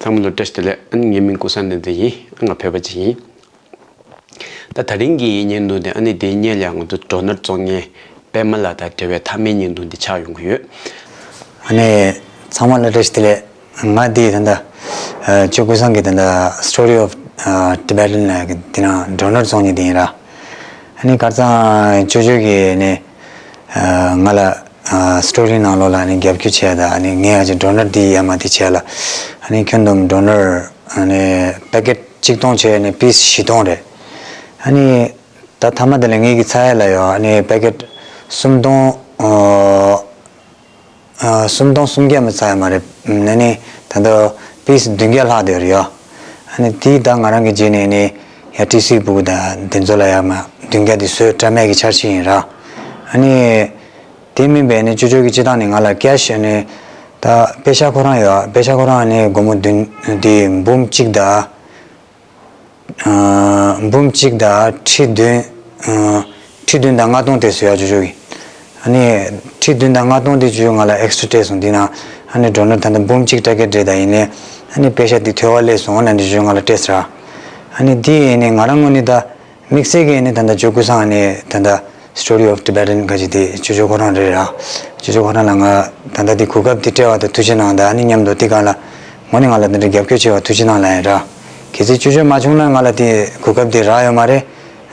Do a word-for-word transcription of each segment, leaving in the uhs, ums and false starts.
ཚང་མ་ལ་བཀྲ་ཤིས་བདེ་ལེགས། ཨ་ནི་ངའི་མིང་ཀུན་བཟང་བསྟན་འཛིན་ཡིན། ང་བོད་པ་ཅིག་ཡིན། ད་དེ་རིང་གི་བརྙན་ཐུང་དེ་ཨ་ནི་དེའི་སྔོན་ལ་ང་ཚོ་སྒྲོ་ནག་བཙོང་མཁན་པད་མ་ལགས་དང་འབྲེལ་བའི་མཐའ་མའི་བརྙན་ཐུང་དེ་ཆགས་ཡོང་གི་ཡོད། ཨ་ནི་ཚང་མ་ལ་བཀྲ་ཤིས་བདེ་ལེགས། ང་འདི་ད་ལྟ་ཨ་ཅོ་ཀུན་བཟང་གི་ད་ལྟ་Story of Tibetan ལབ་ཀྱི་དེ་ནང་སྒྲོ་ནག་བཙོང་མཁན་དེ་ཡིན་ར། ཨ་ནི་ཁར་སང་ཅོ་ཅོ་གིས་ནི་ཨ་ང་ལ་ཨ་སི་ཊོ་རི་ནང་ལོགས་ལ་ནི་རྒྱབ་སྐྱོར་བྱས་ད། ཨ་ནི་ངས་ཨ་ཅེ་སྒྲོ་ནག་འདི་ཡར་མར་འདི་བྱས་ལ། ཨ་ནི་ཁྱོན་བསྡོམས་སྒྲོ་ནག་ཨ་ནི་པེ་ཀེཊ་གཅིག་སྟོང་བྱས་ནི་པིས་བཞི་སྟོང་རེད། ཨ་ནི་ད་མཐའ་མ་དེ་ལ་ངེད་ཀྱི་ཚ་ཡ་ལ་ཡོད། ཨ་ནི་པེ་ཀེཊ་སུམ་སྟོང་ཨ་ཨ་སུམ་སྟོང་སུམ་བརྒྱ་མ་ཚར་ཡ་མ་རེད། ཨ་ནི་ད་ལྟ་པིས་བདུན་བརྒྱ་ལྷག་དེ་རེད་ཡ། ཨ་ནི་དེ་ད་ང་རང་གི་རྗེས་ནས་ནི་ཡ་ཊི་སི་སྤུ་གུ་དང་དེ་ཚོ་ལ་ཡ་མ་བདུན་བརྒྱ་དེ་བཟོས་བཀྲ་མེད་ཀྱི་འཆར་གཞི་ཡིན་ར། ཨ་ནི་དེ་མིན་པའི་ནི་ཅོ་ཅོ་གི་སྤྱི་བཏང་ནི་ང་ལ་ཀེཤ་ནི་ད་པེ་ཤ་ཁོ་རང་ཡོད། པེ་ཤ་ཁོ་རང་ནི་སྒོར་མོ་བདུན་དེ་འབུམ་གཅིག་དང་། ཨ་འབུམ་གཅིག་དང་ཁྲི་བདུན། ཨ་ཁྲི་བདུན་དང་ལྔ་སྟོང་དེ་ཚོ་ཡོད་ཅོ་ཅོ་གི། ཨ་ནི་ཁྲི་བདུན་དང་ལྔ་སྟོང་དེ་ཅོ་ཅོ་ང་ལ་ཨེག་སི་ཊ་ར་སྤྲད་སོང་། དེ་ན་ཨ་ནི་སྒྲོ་ནག་ད་ལྟ་འབུམ་གཅིག་སྤྲད་མཁན་རེད། ད་ཡིན་ནའི་ཨ་ནི་པེ་ཤ་དེ་ཐོལ་བ་སླེབས་སོང་ན་དེ་ཅོ་ཅོ་ང་ལ་སྤྲད་ཟེར། ཨ་ནི་དེ་ཡིན་ནའི་ང་རང་ངོས་ནས་ད་དམིགས་བསལ་གྱི་ཨ་ནི་ད་ལྟ་ཅོ་ཀུན་བཟང་ཨ་ནི་ད་ལྟ་Story of Tibetan ག་ཅིག་དེ་ཅོ་ཅོ་ཁོ་རང་རེད་ར། ཅོ་ཅོ་ཁོ་རང་ལ་ང་ད་ལྟ་དེ་གོ་སྐབས་དེ་སྤྲད་པ་དང་ཐུགས་རྗེ་གནང་། ད་ཨ་ནི་མཉམ་དུ་དེ་སྒང་ལ་ངོས་ནས་ང་ལ་དེ་འདྲ་རྒྱབ་སྐྱོར་བྱས་པ་ཐུགས་རྗེ་གནང་ལབ་ཡིན་ར། གལ་སྲིད་ཅོ་ཅོ་མ་བྱུང་ན་ང་ལ་དེ་གོ་སྐབས་དེ་རག་ཡོད་མ་རེད།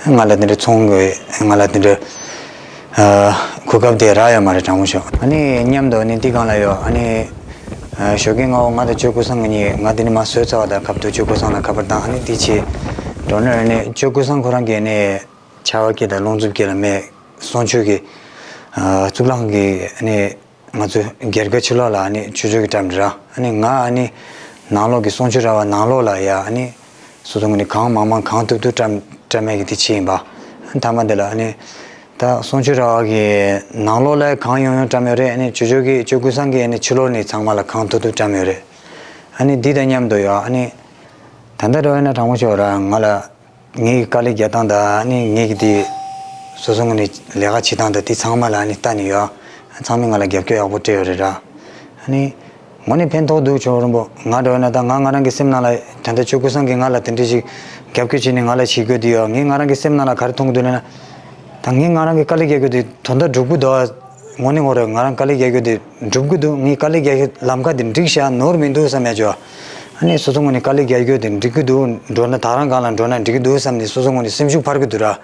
ང་ལ་དེ་འདྲ་ཚོང་གི་ང་ལ་དེ་འདྲ་ཨ་གོ་སྐབས་དེ་རག་ཡོད་མ་རེད། དྲང་པོ་ཤོད། ཨ་ནི་མཉམ་དུ་ཨ་ནི་དེ་སྒང་ལ་ཡོད། ཨ་ནི་ཨ་ཞོགས་ཀས་སྔ་པོ་ང་དང་ཅོ་ཀུན་བཟང་གཉིས་ང་དེ་ནི་མ་བཟོས་ཚར་བ་དང་སྐབས་དུ་ཅོ་ཀུན་བཟང་ལ་ཁ་པར་བཏང་། ཨ་ནི་དེ་བྱས་སྒྲོ་ནག་ཨ་ནི་ཅོ་ཀུན་བཟང་ཁོ་རང་གིས་ཨ་ནི། ཆར་པ་སྐྱིད་དང་རླུང་འཚུབ་སྐྱིད་ལ་མེད། གསུང་ཆོས་ཀྱི་ཨ་གཙུག་ལག་ཁང་གི་ཨ་ནི་ང་ཚོ་སྒེར་ག་ཕྱི་ལོགས་ལ་ཨ་ནི་ཆོས་ཕྱོགས་ཀྱི་བཀྲམ་རེད་ར། ཨ་ནི་ང་ཨ་ནི་ནང་ལོགས་ཀྱི་གསུང་ཆོས་ར་བ་ནང་ལོགས་ལ་ཡ་ཨ་ནི་སོ་སོ་ངོས་ནས་གང་མང་མང་གང་ཐུབ་ཐུབ་བཀྲམ་བཀྲམ་མེད་ཀྱི་དེ་ཕྱི་ཡིན་པ། ཨ་ནི་མཐའ་མ་དེ་ལ་ཨ་ནི་ད་གསུང་ཆོས་ར་བ་གི་ནང་ལོགས་ལ་གང་ཡོང་ཡོང་བཀྲམ་ཡོད་རེད། ཨ་ནི་ཆོས་ཕྱོགས་ཀྱི་ཅོ་ཀུན་བཟང་གི་ཨ་ནི་ཕྱི་ལོགས་ནས་ཚང་མ་ལ་གང་ཐུབ་ཐུབ་བཀྲམ་ཡོད་རེད། ཨ་ནི་འདི་དང་མཉམ་དུ་ཡ་ཨ་ནི་ད་ལྟ་འགྲོ་ཡ་ན་དྲང་པོ་ཤོད་ར་ང་ལ། ངའི་དཀའ་ལས་རྒྱག་སྟངས་དང་ཨ་ནི་ངེད་ཀྱི་དེ་སོ་སོ་ངོས་ནས་ལས་ཀ་བྱེད་སྟངས་དང་དེ་ཚང་མ་ལ་ཨ་ནི་ལྟ་ནས་ཡོད། ཚང་མས་ང་ལ་རྒྱབ་སྐྱོར་ཡག་པོ་སྤྲད་ཡོད་རེད་ར། ཨ་ནི་ངོ་ནས་ཕན་ཐོགས་འདུག་ཆོག་རིན་པོ། ང་འགྲོ་ན་ད་ང་ང་རང་གི་སེམས་ནང་ལ་ད་ལྟ་ཅོ་ཀུན་བཟང་གིས་ང་ལ་དེ་འདྲ་ཞིག་རྒྱབ་སྐྱོར་བྱས་ནས་ང་ལ་བྱེད་དགོས་དུས་ཡོད། ངས་ང་རང་གི་སེམས་ནང་ལ་ག་རེ་མཐོང་གི་འདུག་ལབ་ན། ད་ངས་ང་རང་གི་དཀའ་ལས་རྒྱག་རྒྱུ་དེ་དོན་དག་འགྲུབ་ཀྱི་འདུག་དངོས་གནས་ངོ་རེ་ང་རང་དཀའ་ལས་རྒྱག་རྒྱུ་དེ་འགྲུབ་ཀྱི་འདུག་ངས་དཀའ་ལས་རྒྱག་རྒྱུ་ལམ་ཁ་དེ་འགྲིག་ཤག་ནོར་མི་འདུག་བསམ་ཡ་ཅོ། ཨ་ནི་སོ་སོ་ངོས་ནས་དཀའ་ལས་རྒྱག་རྒྱུ་དེ་འགྲིག་གི་འདུག་འགྲོ་ན་ད་རང་སྒང་ལ་འགྲོ་ན་འགྲིག་གི་འདུག་བསམ་ནས་སོ་སོ་ངོས་ནས་སེམས་ཤུགས་འཕར་གྱི་འདུག་ར།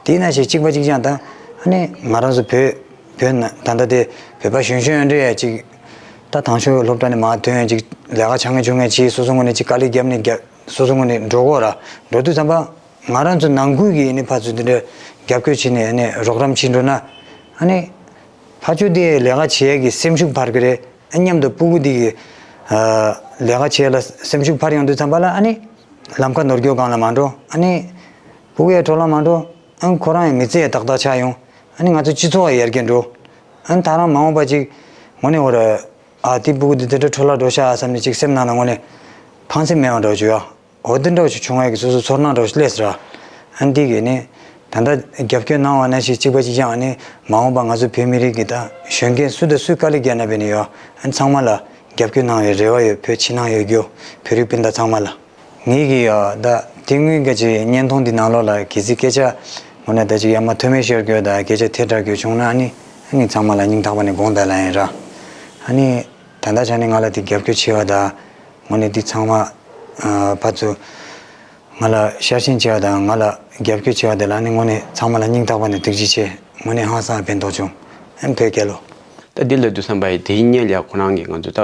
དེ་ན་ཞིག་གཅིག་པ་གཅིག་རྐྱང་ད་ཨ་ནི་ང་རང་ཚོ་བོད་བོད་ན་ད་ལྟ་དེ་བོད་པ་གཞོན་གཞོན་ཡོད་འདྲ་ཡ་གཅིག་ད་དང་ཤོས་སློབ་གྲྭ་ནས་མར་ཐོན་ཡ་གཅིག་ལས་ཀ་བྱ་ངན་བྱུང་ངན་གྱིས་སོ་སོ་ངོས་ནས་གཅིག་དཀའ་ལས་རྒྱབ་ནས་རྒྱབ་སོ་སོ་ངོས་ནས་འགྲོ་དགོས་ར། འགྲོ་དུས་ཙམ་པ། ང་རང་ཚོ་ནང་ཁུལ་གྱི་ནི་ཕར་ཚུར་འདི་འདྲ་རྒྱབ་སྐྱོར་བྱས་ནས་ནི་རོགས་རམ་བྱེད་འགྲོ་ན། ཨ་ནི་ཕར་ཕྱོགས་དེ་ལས་ཀ་བྱེད་ཡས་ཀྱི་སེམས་ཤུགས་འཕར་གི་རེད། ཨ་མཉམ་དུ་སྤུ་གུ་འདི་གི་ཨ་ལས་ཀ་བྱེད་ཡས་ལ་སེམས་ཤུགས་འཕར་ཡོང་དུས་ཙམ་པ་ལ་ཨ་ནི་ལམ་ཁ་ནོར་སྐྱོ་སྒང་ལ་མ་འགྲོ། ཨ་ནི་སྤུ་གུ་ཡ་འཕྲོ་བརླག་མ་འགྲོ། ཨ་ཁོ་རང་ཡང་མི་ཚེ་ཡ་ཏག་ཏག་ཆགས་ཡོང་། ཨ་ནི་ང་ཚོ་སྤྱི་ཚོགས་ཡ་ཡར་རྒྱས་འགྲོ། ཨ་ནི་ད་རང་མ་འོངས་པ་ཅིག་ངོ་ནས་འོ་ར། ཨ་དེ་སྤུ་གུ་འདི་དེ་འདྲ་འཕྲོ་བརླག་འགྲོ་ཤག་བསམ་ནས་ཅིག་སེམས་ནང་ལ་དངོས་གནས་ཕངས་སེམས་མེད་པ་འདྲ་བོ་ཅིག་ཡོད། འོ་དེ་འདྲ་བོ་ཅིག་བྱུང་བའི་གི་སོ་སོ་ཚོར་སྣང་འདྲ་བོ་ཅིག་སླེབས་ཟེར་བ། ཨ་འདི་གི་ནི་ད་ལྟ་རྒྱབ་སྐྱོར་གནང་བ་ནང་བཞིན་གཅིག་པ་གཅིག་རྐྱང་ནི་མ་འོངས་པ་ང་ཚོ་བོད་མི་རིགས་ཀྱི་ད་གཞོན་སྐྱེས་སུ་དང་སུས་དཀའ་ལས་བརྒྱབ་ན་བས་ནི་ཡོད། ཨ་ཚང་མ་ལ་རྒྱབ་སྐྱོར་གནང་བའི་རེ་བ་ཡོད། བོད་ཕྱི་ནང་ཡོད་རྒྱུ་བོད་རིགས་སྤུན་ཟླ་ཚང་མ་ལ། ངེད་ཀྱི་ཡ་ད་དེ་སྔོན་ག་ཅིག་བརྙན་ཐུང་འདི་ནང་ལོགས་ལ་གལ་སྲིད་སྐད་ཆ་ངོ་ནས་ད་ཅིག་ཡ་མ་མཐོ་དམན་ཤོར་རྒྱུ་དང་སྐད་ཆ་ཐལ་དྲགས་རྒྱུ་བྱུང་ན་ཨ་ནི་ཨ་ནི་ཚང་མ་ལ་སྙིང་ཐག་པ་ནས་དགོངས་དག་ལབ་ཡིན་ར། ཨ་ནི་ད་ལྟ་ཆ་ནས་ང་ལ་དེ་རྒྱབ་སྐྱོར་བྱེད་པ་དང་ངོ་ནས་འདི་ཚང་མ་ཨ་ཕར་ཚུར་ང་ལ་ཤར་ཕྱིན་བྱེད་པ་དང་ང་ལ་རྒྱབ་སྐྱོར་བྱེད་པ་དེ་ལ་ཨ་ནི་ངོ་ནས་ཚང་མ་ལ་སྙིང་ཐག་པ་ནས་ཐུགས་རྗེ་ཆེ། དངོས་གནས་ཧང་སང་ཕན་ཐོགས་བྱུང་། ཨེམ་བོད་རྒྱལ་ལོ། ད་འདི་ལབ་དུས་ཙམ་པ་ཡི་དེའི་སྔོན་ལ་ཡ་ཁོ་རང་གིས་ང་ཚོ་ད་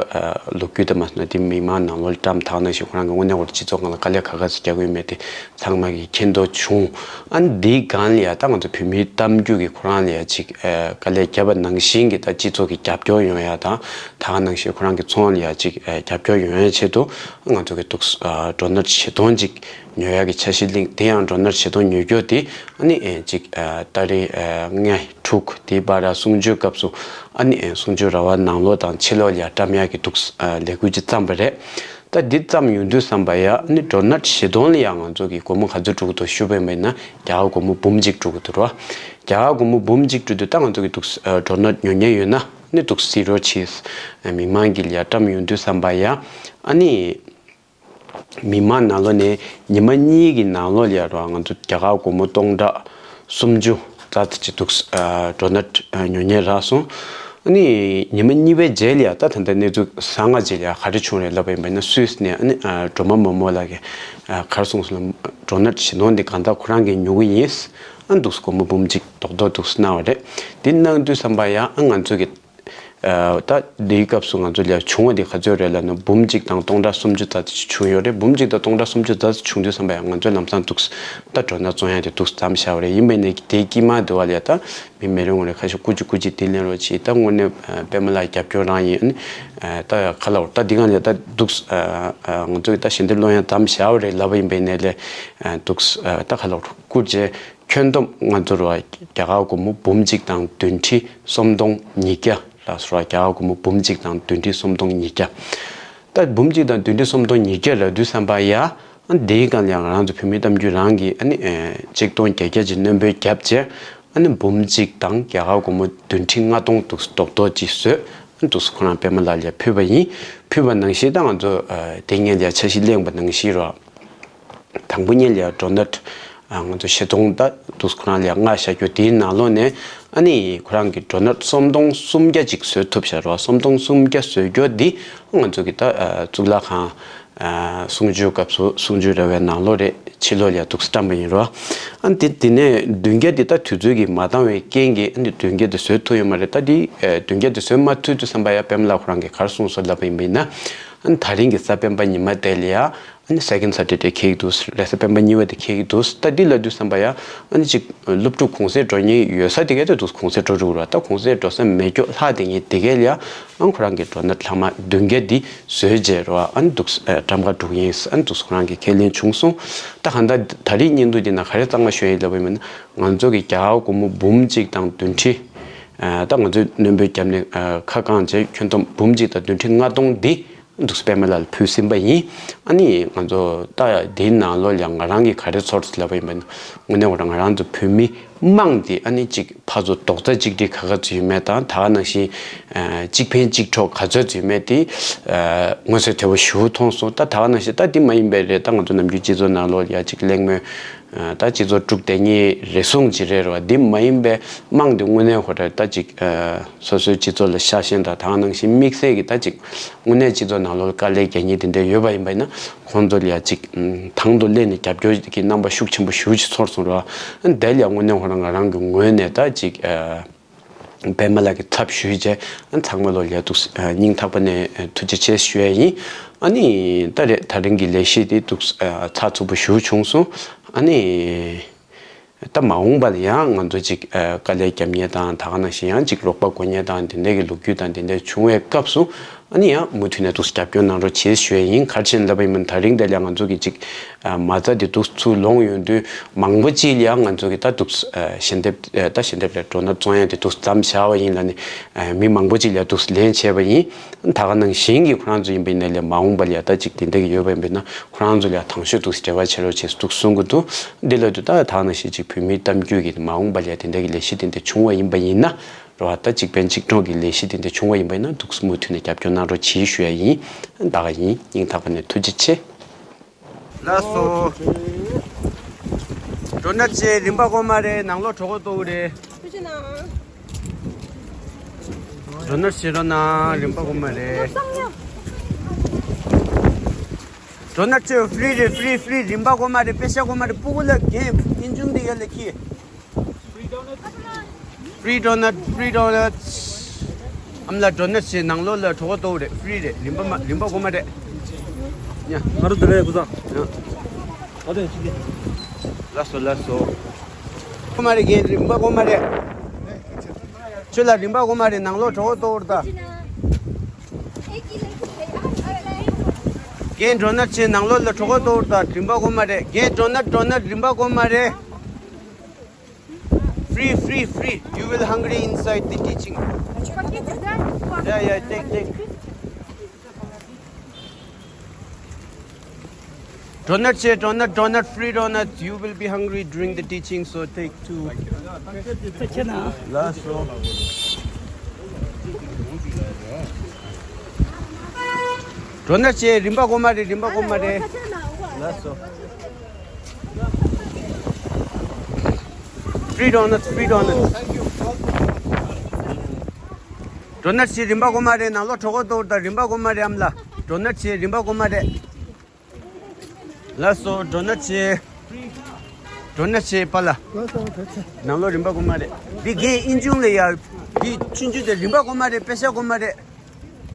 ལོ་རྒྱུས་ད་མ་སོང་ན་དེ་མི་མང་ནང་ལོགས་ལ་བཀྲམ་ཐག་ནང་བཞིན་ཁོ་རང་གི་དངོས་གནས་ཁོ་རང་སྤྱི་ཚོགས་སྒང་ལ་དཀའ་ལས་ག་ག་ཚོད་རྒྱག་གི་ཡོད་མེད་དེ་ཚང་མ་གིས་མཁྱེན་རྟོགས་བྱུང་། ཨ་ནི་འདིའི་སྒང་ལ་ཡ་ད་ང་ཚོ་བོད་མིའི་གཏམ་རྒྱུད་ཀྱི་ཁོ་རང་ལ་ཡ་ཅིག་དཀའ་ལས་བརྒྱབ་པ་ནང་བཞིན་གྱི་ད་སྤྱི་ཚོགས་ཀྱི་རྒྱབ་སྐྱོར་ཡོང་ཡ་དང་ད་ག་ནང་བཞིན་ཁོ་རང་གི་ཚོང་ལ་ཡ་ཅིག་རྒྱབ་སྐྱོར་ཡོང་ཡ་ཆེད་དུ་ང་ཚོ་གི་འདུག་སྒྲོ་ནག་བཞི་སྟོང་ཅིག་ཉོ་ཡག་གི་འཆར་གཞི་གླེང་། དེ་ཡང་སྒྲོ་ནག་བཞི་སྟོང་ཉོ་རྒྱུ་དེ་ཨ་ནི་ཨེ་ཅིག་ཨ་ཏ་རིག་ཨ་ལྔ་དྲུག་དེའི་བར་གསུམ་བཅུའི་སྐབས་སུ་ཨ་ནི་ཨེ་གསུང་ཆོས་ར་བ་ནང་ལོགས་དང་ཕྱི་ལོགས་ལ་ཡ་བཀྲམ་ཡག་གི་འདུག་ཨ་ལས་འགུལ་ཅིག་བརྩམས་པ་རེད། ད་འདི་བརྩམས་ཡོང་དུས་ཙམ་པ་ཡ་ཨ་ནི་སྒྲོ་ནག་བཞི་སྟོང་ལ་ཡ་ང་ཚོ་གི་སྒོར་མོ་ག་ཚོད་འགྲོ་གི་འདུག་ཞུས་པ་ཡིན་ན་རྒྱ་གར་སྒོར་མོ་འབུམ་གཅིག་འགྲོ་གི་འདུག་ར། རྒྱ་གར་སྒོར་མོ་འབུམ་གཅིག་འགྲོ་དུས་ད་ང་ཚོ་གི་འདུག་ཨ་སྒྲོ་ནག་ཉོ་མཁན་ཡོད་ན་ཨ་ནི་འདུག་ཟི་རོ་ཆིས་མི་མང་གི་ལ་ཡ་བཀྲམ་ཡོང་དུས་ཙམ་པ་ཡ་ཨ་ནི། མི་མང་ནང་ལོགས་ནས་ཉི་མ་གཉིས་ཀྱི་ནང་ལོགས་ལ་ར་ང་ཚོ་རྒྱ་གར་སྒོར་མོ་སྟོང་ཕྲག་སུམ་ཅུ་ཙམ་ཅིག་འདུག་ཨ་ཌོ་ནེཊ་ཨ་ཉོ་མཁན་རག་སོང་། ཨ་ནི་ཉི་མ་གཉིས་པའི་རྗེས་ལ་ཡ་ད་ད་ལྟ་གནས་ཚུལ་གསར་པ་ཅིག་ལ་ཡ་ག་རེ་བྱུང་རེད་ལབ་པ་ཡིན་པ་ཡིན་ན། སུད་སི་ནས་ཨ་ནི་ཨ་སྒྲོལ་མ་མོ་མོ་ལགས་ཀྱིས་ཨ་ག་རེ་གསུངས་སོང་ལབ། ཌོ་ནེཊ་བཞི་སྟོང་འདི་གང་ལྟར་ཁོ་རང་གིས་ཉོ་གི་ཡིན། ཨ་འདུག་སྒོར་མོ་འབུམ་གཅིག་རྡོག་རྡོག་འདུག་གནང་བ་རེད། འདི་གནང་དུས་ཙམ་པ་ཡ་ཨ་ང་ཚོ་གི་ཨ་ད་འདིའི་སྐབས་སུ་ང་ཚོ་ལ་བྱུང་བ་འདི་ག་ཚོད་རེད་ལབ་ན། འབུམ་གཅིག་དང་སྟོང་ཕྲག་སུམ་ཅུ་ཙམ་ཅིག་བྱུང་ཡོད་རེད། འབུམ་གཅིག་དང་སྟོང་ཕྲག་སུམ་ཅུ་ཙམ་ཅིག་བྱུང་དུས་ཙམ་པ་ཡང་ང་ཚོས་ལམ་སང་འདུག་ད་ཌོ་ནེཊ་བཙོང་ཡ་དེ་འདུག་མཚམས་བཞག་པ་རེད། ཡིན་པ་ཡིན་ནའི་དེའི་དཀྱིལ་མ་དེ་བ་ལ་ཡ་ད་མི་མི་རེ་ངོ་རེ་ཁ་ཤས་སྐུ་མཁྱེན་སྐུ་མཁྱེན་དེ་ལེན་རོགས་གྱིས། ད་དངོས་གནས་ཨ་པད་མ་ལགས་རྒྱབ་སྐྱོར་རང་ཡིན། ཨ་ནི་ཨ་ད་ག་ལབ་དགོས་རེད། ད་འདི་ག་ལ་ད་འདུག་ཨ་ཨ་ང་ཚོས་ད་ཞལ་འདེབས་སློང་ཡ་མཚམས་བཞག་པ་རེད་ལབ་པ་ཡིན་པ་ཡིན་ནའི་ལས་ཨ་འདུག་ཨ་ད་ག་ལབ་དགོས་རེད། སྐུ་མཁྱེན་ཁྱོན་བསྡོམས་ང་ཚོར་བ་རྒྱ་གར་སྒོར་མོ་འབུམ་གཅིག་དང་བདུན་ཁྲི་སུམ་སྟོང་ཉིས་བརྒྱ་ལ་སོགས་རྒྱ་གར་སྒོར་མོ་འབུམ་གཅིག་དང་བདུན་ཁྲི་སུམ་སྟོང་ཉིས་བརྒྱ། ད་འབུམ་གཅིག་དང་བདུན་ཁྲི་སུམ་སྟོང་ཉིས་བརྒྱ་ལབ་དུས་ཙམ་པ་ཡ། ཨ་འདིའི་སྒང་ལ་ཡང་ང་རང་ཚོ་བོད་མི་གཏམ་རྒྱུད་རང་གིས་ཨ་ནི་ཨེ་གཅིག་སྟོང་བརྒྱད་བརྒྱ་ཅིག་སྣོན་པ་བརྒྱབ་བྱས། ཨ་ནི་འབུམ་གཅིག་དང་རྒྱ་གར་སྒོར་མོ་བདུན་ཁྲི་ལྔ་སྟོང་འདུག་རྡོག་རྡོག་ཅིག་བཟོས། ཨ་འདུག་ཁོ་རང་པད་མ་ལགས་ལ་ཕུལ་བ་ཡིན། ཕུལ་བ་ནང་བཞིན་ད་ང་ཚོ་ཨ་དེ་སྔོན་ལ་འཆར་གཞི་གླེང་བ་ནང་བཞིན་རོ། དང་པོ་ཉིད་ལ་ཌོ་ནེཊ་ང་ཚོ་བཞི་སྟོང་ད་འདུག་ཁོ་རང་ལ་མངགས་བཞག་རྒྱུ་དེའི་ནང་ལོགས་ནས། ཨ་ནི་ཁོ་རང་གིས་ཌོ་ནེཊ་སུམ་སྟོང་སུམ་བརྒྱ་ཅིག་བཟོ་ཐུབ་བཞག་རོ། སུམ་སྟོང་སུམ་བརྒྱ་བཟོ་རྒྱུ་འདི་ང་ཚོ་གི་ད་ཨ་གཙུག་ལག་ཁང་ཨ་གསུང་ཆོས་སྐབས་སུ་གསུང་ཆོས་ར་བའི་ནང་ལོགས་རེད། ཕྱི་ལོགས་ལ་འདུག་བཀྲམ་པ་ཡིན་རོ། ཨ་ནི་དེ་དེ་ནས་བདུན་བརྒྱ་འདི་ད་དུས་ཚོད་ཀྱིས་མ་འདང་བའི་རྐྱེན་གྱིས་ཨ་ནི་བདུན་བརྒྱ་འདི་བཟོ་ཐུབ་ཡོད་མ་རེད། ད་འདི་ཨ་བདུན་བརྒྱ་འདི་བཟོ་མ་ཐུབ་དུས་ཙམ་པ་ཡ་པད་མ་ལགས་ཁོ་རང་གིས་ག་རེ་གསུངས་སོང་ལབ་པ་ཡིན་པ་ཡིན་ན། ཨ་ནི་ད་རིང་གི་གཟའ་སྤེན་པ་ཉི་མ་དེ་ལ་ཡ། ཨ་ནི་སེ་ཀེན་ཌི་སེ་ཊར་ཌེ་འཁེལ་གྱི་འདུག་རེས་གཟའ་སྤེན་པ་གཉིས་པ་དེ་འཁེལ་གྱི་འདུག་ད་འདི་ལབ་དུས་ཙམ་པ་ཡ། ཨ་ནི་ཅིག་སློབ་ཕྲུག་གུང་སེང་འགྲོ་མཁན་ཡོད་ས་དེ་གས་དེ་འདུག་གུང་སེང་འགྲོ་འགྲོ་གི་ར། ད་གུང་སེང་འགྲོ་ས་མེད་རྒྱུ་ལྷག་དེ་ངས་དེ་གས་ལ་ཡ། ཨ་ཁོ་རང་གི་ཌོ་ནེཊ་ལྷག་མ་བདུན་བརྒྱ་འདི་བཟོས་རྗེས་རོ། ཨ་ནི་འདུག་ཨ་ཊམ་ཀ་འགྲོ་གི་ཡིན། ཨ་ནི་འདུག་ཁོ་རང་གི་ཁས་ལེན་བྱུང་སོང་། ད་གང་ལྟར་ད་རིང་བརྙན་ཐུང་འདི་ནང་ག་རེ་གཙང་མ་ཤོད་ཡིན་ལབ་པ་ཡིན་ན། ང་ཚོ་གི་རྒྱ་གར་སྒོར་མོ་འབུམ་གཅིག་དང་བདུན་ཁྲི། ཨ་ད་ང་ཚོས་སྣོན་པ་བརྒྱབ་ནས་ཨ་ཁ་བསྐངས་བྱས་ཁྱོན་བསྡོམས་འབུམ་གཅིག་དང་བདུན་ཁྲི་ལྔ་སྟོང་འདི། འདུག་སེ་པད་མ་ལགས་ལ་ཕུལ་ཟིན་པ་ཡིན། ཨ་ནི་ང་ཚོ་ད་འདིའི་ནང་ལོགས་ལ་ང་རང་གིས་ག་རེ་ཚོར་ལབ་པ་ཡིན་པ་ན། དངོས་གནས་ཁོ་རང་ང་རང་ཚོ་བོད་མི་དམངས་འདི་ཨ་ནི་གཅིག་ཕར་ཚུར་རྡོག་རྩ་གཅིག་སྒྲིལ་ག་ག་ཚོད་ཡོད་མེད་དང་། ད་ག་ནང་བཞིན་ཨ་གཅིག་ཕན་གཅིག་གྲོགས་ག་ཚོད་ཚོད་ཡོད་མེད་དེ་ཨ་མངོན་གསལ་དོད་པོ་ཞེ་པོ་མཐོང་སོང་། ད་ད་ག་ནང་བཞིན་ད་འདི་མ་ཡིན་པའི་རེད། ད་ང་ཚོ་ནམ་རྒྱུན་སྤྱི་ཚོགས་ནང་ལོགས་ལ་ཡ་གཅིག་གླེང་མོལ། ཨ་ད་སྤྱི་ཚོགས་དཀྲུག་བསྡད་མཁན་རེ་ཟུང་ཅིག་རེད་རོ། འདི་མ་ཡིན་པའི་དམངས་འདི་དངོས་གནས་ཁོ་རང་ད་ཅིག་ཨ་སོ་སོའི་སྤྱི་ཚོགས་ལ་ཤ་ཞེན་དང་། ད་ག་ནང་བཞིན་དམིགས་བསལ་གྱི་ད་ཅིག་དངོས་གནས་སྤྱི་ཚོགས་ནང་ལོགས་དཀའ་ལས་རྒྱག་མཁན་དེ་འདྲ་ཡོད་པ་ཡིན་པ་ཡིན་ན། ཁོང་ཚོ་ལ་ཡ་ཅིག་ཨ་དང་དུ་སླེབས་ནས་རྒྱབ་སྐྱོར་གྱི་རྣམ་པ་ཤུགས་ཆེན་པོ་ཞེ་པོ་ཅིག་ཚོར་སོང་རོ། ཨ་དེ་ལ་ཡ་དངོས་གནས་ཁོ་རང་ང་རང་གི་ངོས་ནས་ད་ཅིག་ཨ། པད་མ་ལགས་ཀྱི་ཚབ་ཞུས་བྱས། ཨ་ཚང་མ་ལོ་ལ་འདུག་སྙིང་ཐག་པ་ནས་ཐུགས་རྗེ་ཆེ་ཞུ་ཡ་ཡིན། ཨ་ནི་ད་རེས་ད་རིང་གི་ལས་གཞི་དེ་འདུག་ཚགས་ཚུད་པོ་ཞེ་པོ་བྱུང་སོང་། ཨ་ནི་ད་མ་འོངས་པ་ལ་ཡང་ང་ཚོ་ཅིག་དཀའ་ལས་རྒྱབ་མཁན་དང་། ད་ག་ནང་བཞིན་ཡང་ཅིག་རོགས་པ་དགོས་མཁན་དང་། དེ་འདྲ་གི་ལོ་རྒྱུས་དང་དེ་འདྲ་བྱུང་བའི་སྐབས་སུ། ཨ་ནི་ཡང་མུ་མཐུད་ནས་འདུག་རྒྱབ་སྐྱོར་གནང་རོགས་བྱེད་ཞུ་ཡ་ཡིན། ག་རེ་བྱས་ནས་ལབ་པ་ཡིན་ན། ད་རིང་འདི་ལ་ང་ཚོ་གི་ཅིག་ཨ་མ་རྩ་འདི་འདུག་ཚུར་ལོངས་ཡོང་དུས། མང་པོ་ཅིག་ལ་ཡང་ང་ཚོ་གི་ད་འདུག་ཨ་ཞལ་འདེབས་ཨ་ད་ཞལ་འདེབས་ལ་ཌོ་ནེཊ་བཙོང་ཡ་དེ་འདུག་མཚམས་བཞག་པ་ཡིན་ལབ་ནས། ཨ་མི་མང་པོ་ཅིག་ལ་འདུག་ལན་བྱས་པ་ཡིན། ད་ག་ནང་བཞིན་གྱི་ཁོ་རང་ཚོ་ཡིན་པ་ཡིན་ན་ལས། མ་འོངས་པ་ལ་ཡ་ད་ཅིག་དེ་འདྲ་གི་ཡོད་པ་ཡིན་པ་ཡིན་ན། ཁོ་རང་ཚོ་ལ་ཡ་དང་ཤོས་འདུག་འབྲེལ་བ་བྱེད་རོགས་བྱེད་འདུག་གསུང་གི་འདུག་འདི་ལབ་དུས་ད་ད་ག་ནང་བཞིན་ཅིག་བོད་མིའི་གཏམ་རྒྱུད་ཀྱི་མ་འོངས་པ་ལ་ཡ་དེ་འདྲ་གི་ལས་གཞི་དེ་འདྲ་བྱུང་བ་ཡིན་པ་ཡིན་ན། རེད་བ། ད་གཅིག་ཕན་གཅིག་གྲོགས་ཀྱི་ལས་གཞི་དེ་འདྲ་བྱུང་བ་ཡིན་པ་ཡིན་ན། འདུག་མུ་མཐུད་ནས་རྒྱབ་སྐྱོར་གནང་རོགས་གྱིས་ཞུ་ཡ་ཡིན། ད་ག་ཡིན། སྙིང་ཐག་པ་ནས་ཐུགས་རྗེ་ཆེ། ལགས་སོ། ཌོ་ནཊ་ཅིག་རིན་པ་གོ་མ་རེད། ནང་ལོགས་གྲོད་ཁོག་ལྟོགས་རེད། ཌོ་ནཊ་ཅིག་རོ་ན་རིན་པ་གོ་མ་རེད། ཌོ་ནཊ་ཅིག་ཧྥི་རི་རེད། ཧྥི་རི། ཧྥི་རི། རིན་པ་གོ་མ་རེད། པེ་ཤ་གོ་མ་རེད། སྤུ་གུ་ལ་རྒན་ཡིན་ཆུང་དེ་ག་ལ་ཁྱི། Free donut, free donuts. ཨ་མ་ལགས། ཌོ་ནཊ་ཅིག་ནང་ལོགས་ལ་གྲོད་ཁོག་ལྟོགས་རེད། ཧྥི་རི་རེད། རིན་པ་མ། རིན་པ་གོ་མ་རེད། ཡ། ང་རོ་དེ་རེད་བུ་ཚ། ཡ། ཨ་དེ་ཅི་གི། ལགས་སོ་ལགས་སོ། གོ་མ་རེད་རྒན། རིན་པ་གོ་མ་རེད། ཁྱོད་ལ་རིན་པ་གོ་མ་རེད། ནང་ལོགས་གྲོད་ཁོག་ལྟོགས་རེད་ད། རྒན། ཌོ་ནཊ་ཅིག་ནང་ལོགས་ལ་གྲོད་ཁོག་ལྟོགས་རེད་ད། རིན་པ་གོ་མ་རེད། རྒན། ཌོ་ནཊ། ཌོ་ནཊ། རིན་པ་གོ་མ་རེད། Free, free, free. You will hungry inside the teaching. Yeah, yeah, take, take. Donut, share donut, donut, free donut. You will be hungry during the teaching, so take two. Last one. Donut, share. རིན་པ་གོ་མ་རེད། རིན་པ་གོ་མ་རེད། Free donuts, free donuts. Donut ཞིག་རིན་པ་དགོས་མ་རེད། ནང་ལོགས་གྲོད་ཁོག་ལྟོགས་དང་རིན་པ་དགོས་མ་རེད་ཨམ་ལགས། Donut ཞིག་རིན་པ་དགོས་མ་རེད། ལགས་སོ། Donut ཞིག Donut ཞིག་པཱ་ལགས། ནང་ལོགས་རིན་པ་དགོས་མ་རེད། འདི་རྒན་ཨིན་ཆུང་ལ་ཡ། འདི་ཆུང་ཆུང་དེ་རིན་པ་དགོས་མ་རེད། པེ་ཤ་དགོས་མ་རེད།